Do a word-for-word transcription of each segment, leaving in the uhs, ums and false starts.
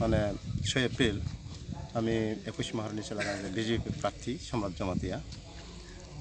মানে ছয় এপ্রিল আমি একুশ মাহরনি এলাকার বিজেপি প্রার্থী সম্রাট জমাতিয়া।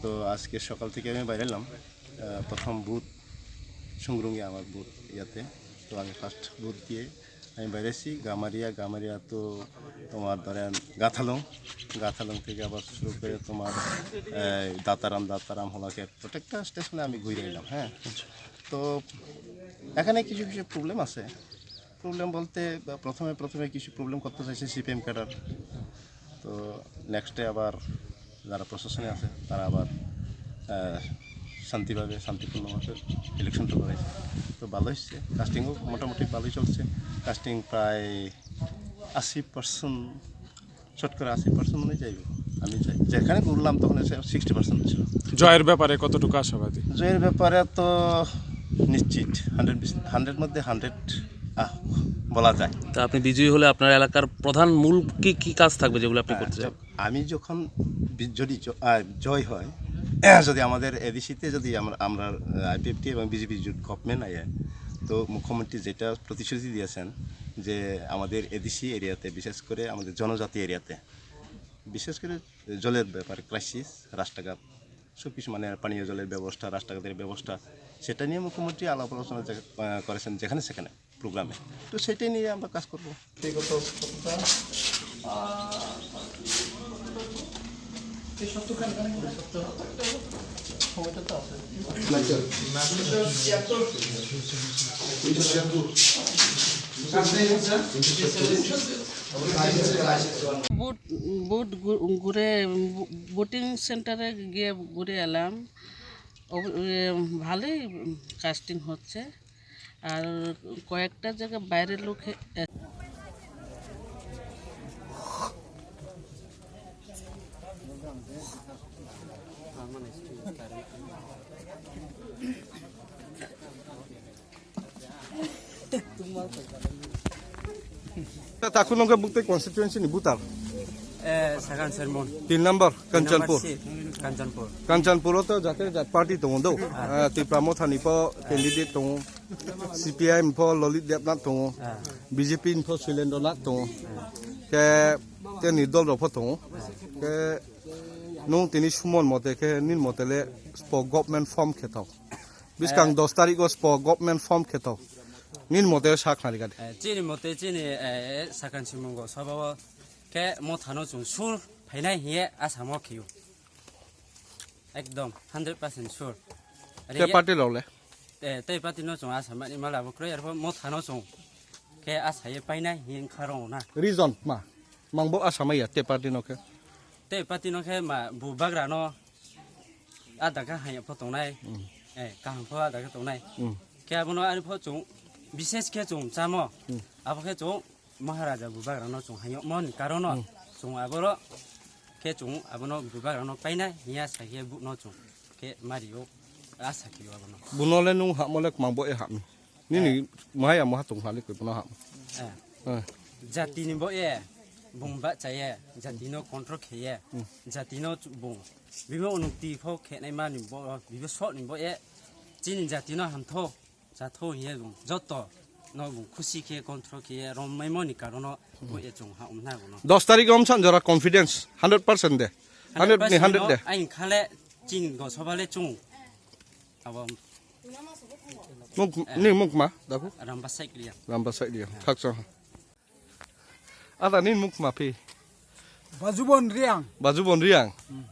তো আজকে সকাল থেকে আমি বাইরে এলাম, আহ, প্রথম বুথ সুংরুঙ্গি আমার বুথ ইয়াতে। তো আমি ফার্স্ট বুথ দিয়ে আমি বাইরেছি গামারিয়া। গামারিয়া তো তোমার ধরেন গাথালং, গাথালং থেকে আবার শুরু করে তোমার, আহ, দাতারাম, দাতারাম হোলাকে প্রত্যেকটা স্টেশনে আমি ঘুরে এলাম। হ্যাঁ, তো এখানে কিছু কিছু প্রবলেম আছে। প্রবলেম বলতে, বা প্রথমে প্রথমে কিছু প্রবলেম করতে চাইছে সিপিএম ক্যাডার। তো নেক্সটে আবার যারা প্রশাসনে আছে, তারা আবার, আহ, শান্তিভাবে, শান্তিপূর্ণভাবে ইলেকশনটা করেছে। তো ভালো হচ্ছে, কাস্টিংও মোটামুটি ভালোই চলছে। কাস্টিং প্রায় আশি পার্সেন্ট, শতকরা আশি পার্সেন্ট মনে যাইব। আমি চাই যেখানে ঘুরলাম, তখন এসে সিক্সটি পার্সেন্ট ছিল। জয়ের ব্যাপারে কতটুকু আশাবাদী? জয়ের ব্যাপারে তো নিশ্চিত, হান্ড্রেড, হান্ড্রেড মধ্যে হান্ড্রেড বলা যায়। তা আপনি বিজয়ী হলে আপনার এলাকার প্রধান মূল কি কি কাজ থাকবে, যেগুলো আপনি হ্যাঁ, করতে চান? য-, আমি যখন বি-, যদি জ-, আহ, জয় হয়, যদি আমাদের এডিসিতে যদি আমরা, আমরা, আহ, আইপিএফটি এবং বিজেপি জোট গভর্নমেন্ট আয়, তো মুখ্যমন্ত্রী যেটা প্রতিশ্রুতি দিয়েছেন যে আমাদের এডিসি এরিয়াতে, বিশেষ করে আমাদের জনজাতি এরিয়াতে, বিশেষ করে জলের ব্যাপারে ক্রাইসিস, রাস্তাঘাট, সব কিছু, মানে, পানীয় জলের ব্যবস্থা, রাস্তাঘাটের ব্যবস্থা, সেটা নিয়ে মুখ্যমন্ত্রী আলাপ আলোচনা যে-, আহ, করেছেন যেখানে সেখানে প্রোগ্রামে। তো সেটাই নিয়ে আমরা কাজ করব। বিগত সপ্তাহ, আহ, এই সপ্তাহখান, এখানে কি সপ্তাহ? সময়টা তো আছে। বুট, বুট ঘু-, ঘুরে, বু-, বুটিং সেন্টারে গিয়ে ঘুরে এলাম। অব-, এ, ভালোই কাস্টিং হচ্ছে। আর কয়েকটা জায়গা বাইরের লোক হে-, এ- Takhuk nokhe bukti constituency ni butar. Eh, Sakan Sermon. Tin number, Kanchanpur. Number six, Kanchanpur. Kanchanpur o to jate jat party tongo do. Ah. Ah, Tipra Motha ni po candidate tongo. C P I M po Lolit Debnath tongo. Ah. B J P ni po Sulendranath tongo. Ke, ke ni dol rok po tongo. Ke nung tini sumon mote ke nin mote le spo government form khe tong. Biskang dos tarik o spo government form khe tong. Nin mote sak nari gadi. Eh, chini mote chini, eh, Sakan Sermon go sabao ke Mothano chwng sur phainai hiye asamo khiyo. Ekdom hundred percent sure. Te party rok le? Eh, tei party no chwng asa mani mala bo kroi, arpho Mothano chwng ke asa ye painai hiye wngkha rong na. Reason ma? Mangbo asa maya te party no khe? Te party no khe ma bubagra no ada khe hanya pho tongnai. Hmm. Eh, kaham pho ada khe tongnai. Hmm. Khe abono ani pho chwng bises khe chwng chamo. Hmm. Abo khe chwng Maharaja bubagrano chwng hayokmoni karono Hmm. chwng aboro khe chwng abono bubagrano paina hiya sakhe bukno chwng khe mario a sakhe abono. Buno le nung hamo le kwmang bo e hami. Nini Eh. Maya mo hatung hali koi buno ham. Eh. Eh. Jati ni bo e bung ba chaye, jati no control kheye, Hmm. jati no chu-, bung bibo unukti pho khenai mani bo, bibo sok ni bo e chini jati no hamtho. Chatho hiye bung joto no bung khusi khe control khe rommaimoni karono bo e chwng ha umna bono. Dos tarik om san jora confidence hundred percent de. Hundred ni hundred de. Ain khale chini go sobale chwng. Abo Muk, ni muk ma, daku? Ramba Saikliya. Ramba Saikliya. Khaksa. Ada nin muk ma phi? Bajubon Riang. Bajubon Riang. Hmm.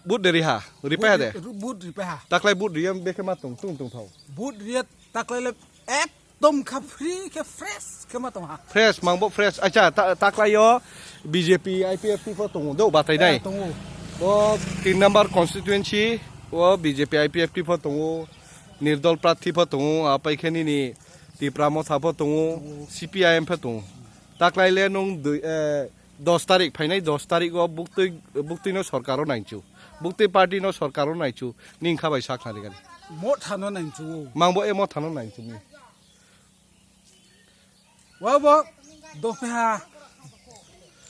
But de riha, ripeha de. But ri-, but ripeha. Taklai but riya bekhe ma tung, tung tung thau. But riya taklai le ekdom kha free khe fresh khe ma tong ha. Fresh, mangbo fresh. Acha, ta-, taklai yo B J P, I P F T pho tongo, do batai nai. Eh, tongo. O tin number constituency, o B J P, I P F T pho tongo, Nirdol Prarthi pho tongo, apai khe nini Tipra Motha pho tongo, C P I M pho tongo. Taklai le nung dui, eh, dos tarik phainai, dos tarik o buktui, buktui no sorkar o naichu. Buktui party no sorkar o naichu. Ning kha bai sak nari gani. Motha no naichu. Mangbo e Motha no naichu ni. Wa bo dopha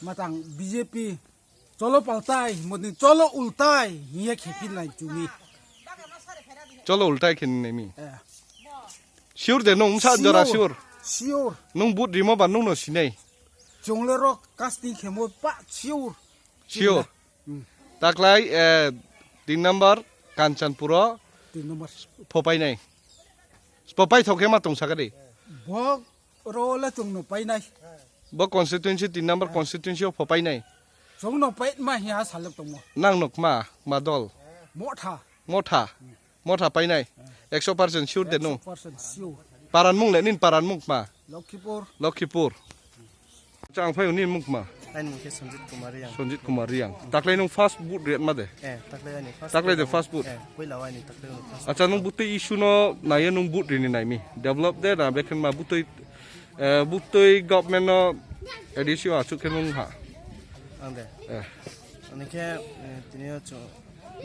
matang B J P cholo paltai, motni cholo ultai, hiya khepi naichu ni. Cholo ultai khe nai mi. Eh. Sure de, no, umsa jora sure. Sure. Nwng vote rimo ba nwngno sinai. Chungle rok casting khemo pa sure. Sure. Hmm. Taklai, eh, tin number Kanchanpuro Tin number. Phopainai. Phopai thok khe ma tong sakadi. Bok ro le tongno painai. Bo constituency, tin number constituency o phopainai. Chongno pai ma hiya salok tongmo. Nang nok ma, ma dol. Motha. Motha. Motha painai. Ekso percent sure de nung. Percent sure. Paran mung le nin paran mung ma. Lokhipur. Lokhipur. Chang phai nin mung ma. Aini mung khe Sanjit Kumar Riang. Sanjit Kumar Riang. Taklai nung first vote ret ma de. Eh, taklai aini first. Taklai de first vote. Eh, poila aini taklai aini first. Acha nung butui issue no naiye nung vote rini naimi. Develop de na bekhen ma butui, eh, butui government no A D C o asuk khe nung ha. Ang de. Eh. Ani khe, eh, tini o chu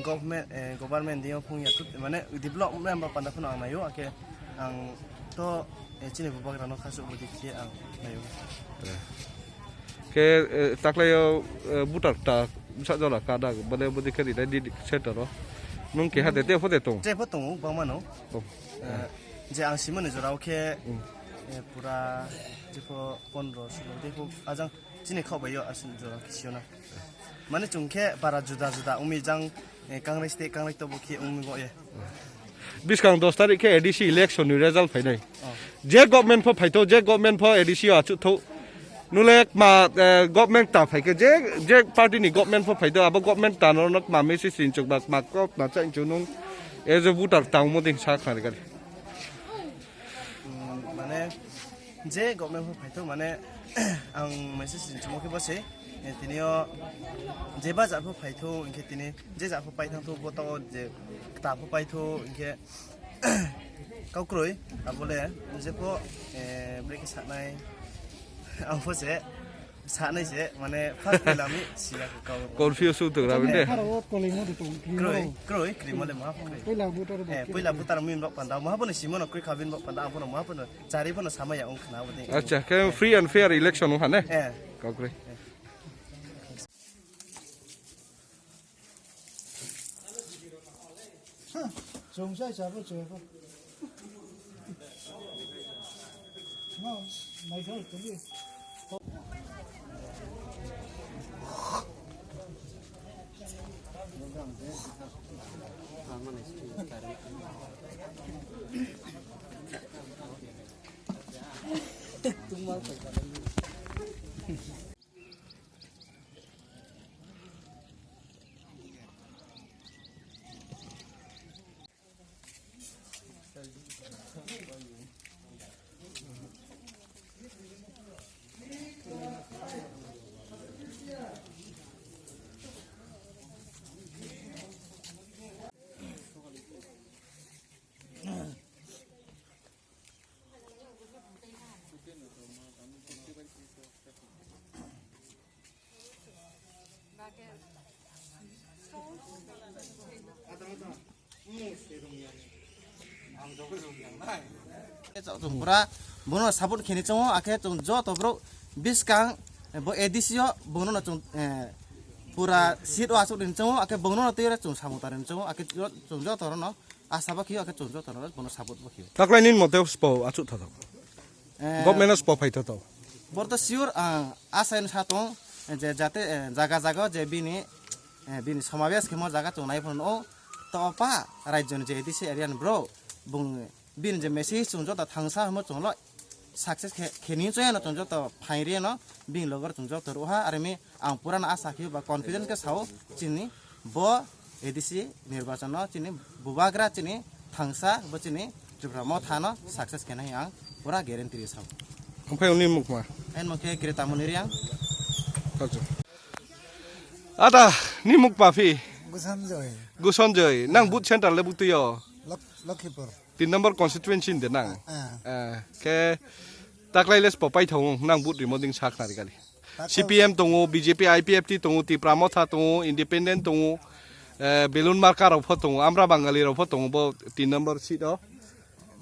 Government, eh, government dino phung ya tut, mane development ba panda phano ang nayo, ake ang to, eh, chini bubagra no khasu budi khe ang nayo. Ke, eh, taklai o, eh, butar ta sa jora ka da bade budi khe di di center o. Nung ke hade te phode tong. Te pho tongo bangmano. Oh. Eh, je ang simoni jora o khe, Mm. eh, pura je pho pondro sulo de pho ajang chini khok bai yo asin jora kisiyo na. Mane chwng khe bara juda juda wngwi jang, eh, Congress tei Congress tobo khe wngwi bo ye. Bwskang dos tarik khe A D C election ni result phainai. Oh. Je government pho phaitho, je government pho A D C o achuk tho. Nule ma, eh, government ta phaikhe, je, je party ni government pho phaitho, abo government ta no nok ma message sin chuk bak ma kok ma chain chu nung. As a voter tang mo ding sa khari gari. Hmm, mane, je government pho phaitho, mane, ang message sin chuk mo khe bo se. Eh, tini o je ba ja pho phaitho, hinkhe tini je ja pho paithang tho, bo to je kta pho paitho, hinkhe kaukroi, abole je pho, eh, brekhe sanai, ang pho se, sanai se, mane, first time lami siya kau. Confuse wng tong rabi de. Pharo o kolai mo de tong, Kroi, kroi, kroi, mole maha kroi. Poila voter bo Eh, kroi. Poila voter min bok panda, maha bono simono kroi khabin bok panda, ang bono maha bono chari bono samaya wng khna bo de. Acha, khe free and fair election wng ha ne? Eh. Kaukroi. Chwng sai chabo chwng. No, naikhe tongdi. Chwng pura bono support kheni chongo, akhe chwng joto borok bwskang bo A D C o bono no chwng, eh, pura seat o aswk ni chongo, akhe bono no twi chwng samung tari chongo, akhe chwng joto no Asa bo khiyo, akhe chwng joto no bono support bo khiyo. Taklai nini mote spo achuk tha tho. Eh, Government no spo phai tha tho. Bor to sure ang asa in sa tong je jate, eh, jaga jaga je bini, eh, bini somabesh khemo jaga chwng nai phano o to pa rajyo ni je A D C area ni bro bung bini je message chwng joto thangsa hamo chwng lo success khe, kheni chaya no chwng joto phai re no bini logo chwng joto ruha armi ang purana asa khiyo ba confidence khe sao chini bo A D C nirbachano chini bubagra chini thangsa bo chini Tripura Motha no success khenai ang pura guarantee ri sao. Ophai uni mukma. Ain mukhe Kritamoni Riang. Kachu. Ada ni mukma phi. Gusanjoy. Gusanjoy. Nang booth center le butui yo. Lok-, Lokhipur. Tin number constituency de nang. Ah. Eh, ke taklai les po pai thong nang booth rimo ding sak nari kali. Taklai C P M tongo, B J P, I P F T tongo, Tipra Motha tongo, Independent tongo, eh, Belun Marka rok pho tongo, Amra Bangali rok pho tongo, bo tin number seat o.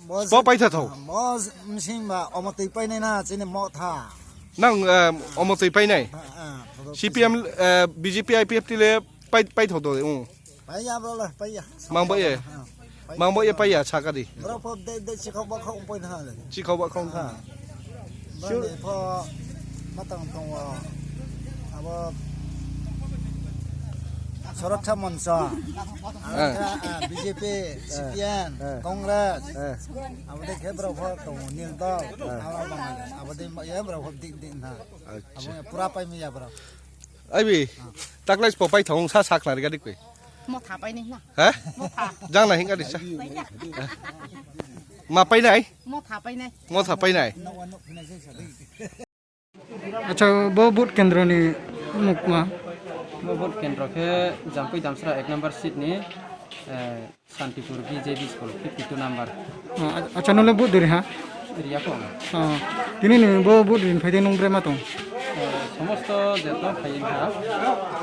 Bo po pai tha thong. Bo msing ba omo twi pai nai na chini Motha. Nang, eh, omo twi pai nai. Ah, ah, C P M, eh, B J P, I P F T le pai, pai tho do, um. Paiya bro le, paiya. Mang bo ye. Ah, paiya. Mang bo ye paiya, chaka di. Bro pho de, de, chikhok bakhok pai na le. Chikhok bakhok tha. Ah. Sure. Pho matang tongo abo Suraksha Mancha, abo khe, ah, B J P, C P M, eh, Congress, eh, abo de khe borok pho tongo, Nil Dol, eh, abo bang, abo de ya borok pho dik dik na. Acha. Abo pura pai mi ya borok. Aibi, taklai spo pai thong sa sak nari gadi koi. Mo tha pai nai na. Ha? Mo tha. Jang na hinga disa. Pai ya. Ma pai nai? Mo tha pai nai. Mo tha pai nai. Acha, bo vote kendro ni mukma. Bo vote kendro khe Jampui Damsra ek number seat ni, eh, Santipur B J P school fifty two number. Oh, a-, acha, nole vote diri ha? Riya ko. Oh, tini ni bo vote rin phaide nung bre ma tong? Eh, somosto je to phai ha.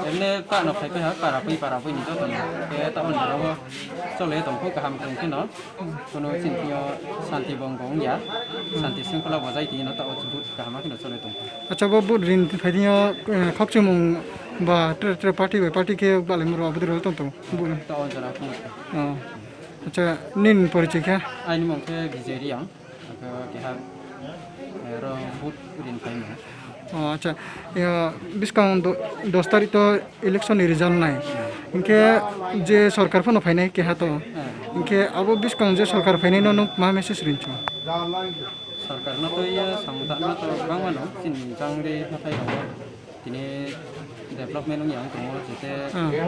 Emne ta no phai ha, para pui, para pui ni to tong. Ke ta on ro chole tong ko kaham tong ke no. Kono chin tio santi bong bong ya. Santi singkula bajai ti no ta o vote kaham ke no chole tong. Acha, bo vote rin phaide yo, eh, khokchumung ba tre, tre party bai party ke balai muro abudro tong tong. Bo. Ta on jara ko. Oh. Acha, nini porichoi khe? Aini mung khe Vijay Reang, abo keha, eh, ro vote rin phaimung. Oh, acha, ya, biskang do-, dos tarik to election ni result nai. Hinkhe je sorkar phano phainai keha to. Eh. Hinkhe abo biskang je sorkar phainai no nwng ma message rinchu? Sorkar no to ya samung ta no to bangma no chini jangri hathai rok. Tini development wngya wng tongo, jete, hmm, eh,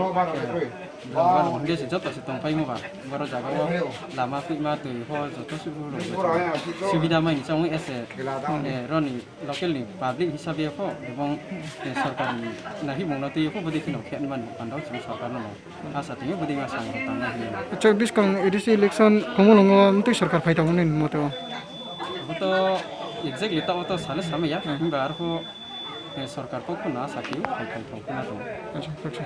jora wngya se joto se tongpai mo ba. Boro jaga o lama kwima twi ho joto subu rok subida mai ni chong ese, eh, roni local ni public hisabe pho ebong, eh, sorkar ni nahi mungno twi pho bwdwi kheno khe man pando chwng sorkar no asa twi bwdwi ma sang tang na hinwi. Acha, biskang A D C election Khumulwngo mtwi sorkar phai tongo nini mote o? Bo to exactly ta o to sale samaya, hmm, himba arpho Eh, sorkar pokho no asa khe phai phai thok khna tongo. Acha, acha.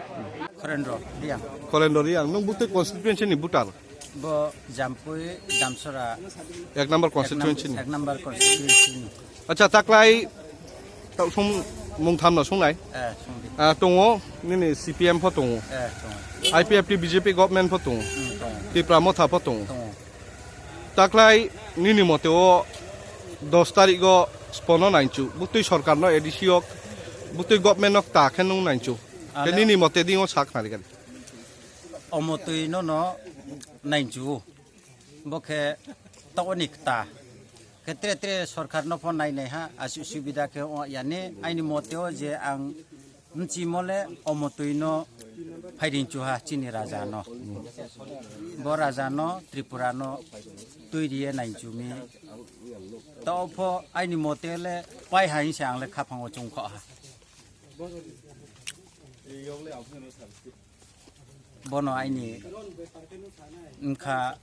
Khorendro Reang. Khorendro Reang, nwng bwtwi constituency ni voter? Bo Jampui Damsora. Ek number constituency ni? Ek number constituency ni. Acha, taklai tau sum mung tham no sungnai? Eh, sungdi. Ah, tongo, nini C P M pho tongo. Eh, tongo. I P F T B J P government pho tongo. Hmm, tongo. Tipra Motha pho tongo. Tongo. Taklai nini mote o dos tarik o spono nainchu, butui sorkar no A D C o, butui government no ta khe nung nainchu. Te ale nini mote ding o sak nari gani. Omo twi no no nainchu. Bo khe tokoni kta. Khe tre tre sorkar no phone nai nai ha, asu subida khe o yani aini mote o je ang Mchimole omo twi no phairing chuha chini raja no. Bo raja no Tripura no twi riye nai chumi. To pho aini mote le pai hai se ang le khapang o chung kho ha. Bono aini wngkha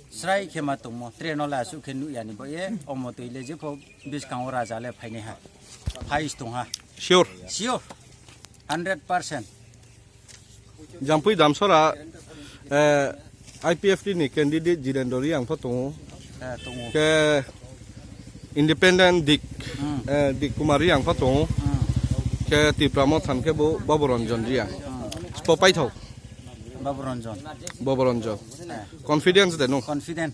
srai khe ma tongmo, train o le aswk khe nukya ni bo ye, omo twi le jepho bwskango raja le phainai ha, phai tong ha. Sure. Sure, hundred percent. Jampui Damsora, eh, I P F T ni candidate Jirendra Reang pho tongo. Eh, tongo. Khe independent Dik, hmm, eh, Dik Kumar Reang pho tongo. Hmm. Khe Tipra Motha khe bo Babu Ranjan Reang. Hmm. Spo paithok. Babu Ranjan. Babu Ranjan. Eh. Confidence de no? Confident.